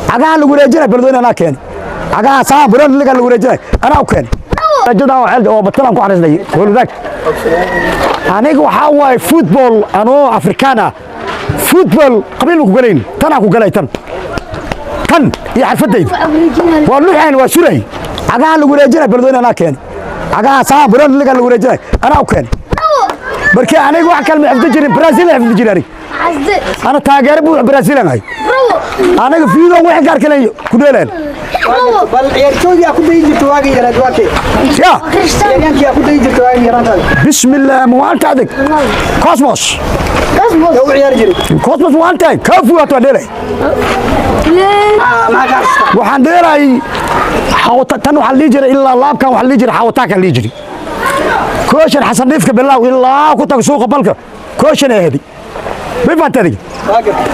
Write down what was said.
Cagaha lagu wareejinay Beledweyne anaa keenay. Cagaha saa Beledweyne lagu wareejinay anaa u keenay. Rajadan oo ceel oo batalan ku xariisnay howlwadaag. Aniga waxaa waaye football anoo Afrikaan ah, football qabiil ku galayn, tanaa ku galay, tan tan iyo xirfadayda waa luxeen, waa suray. Cagaha lagu wareejinay Beledweyne anaa keenay. Cagaha saa Beledweyne lagu wareejinay anaa u keenay. Markii aniga wax kale ma xifdi jirin, Brazil xifdi jirin. Aniga ana taageero buux Brazil aan ahay. Aniga fiido wixii gaar kale ku dheeleen. Bal ciyaartooydii aa ku dayi jirta waagii yaraad waa kee? Ya. Ciyaaryaankii aa ku dayi jirta waagii yaraantaada? Bismillah, maanta adag Cosmos. Yaa u ciyaari jiray? Cosmos maanta Cafu waa dheelay. Maxaa ka xasuustaa? Waxaan dheelay xawata tan, waxaa la dhihi jiray ilaa laabkan, waxaa la dhihi jiray xawataakan la dhihi jiray. Kooshan Xasan Dhiifka bilaaw ilaa ku tag suuqa balka kooshan ahaday. Ma fahantadig? Waa gartay.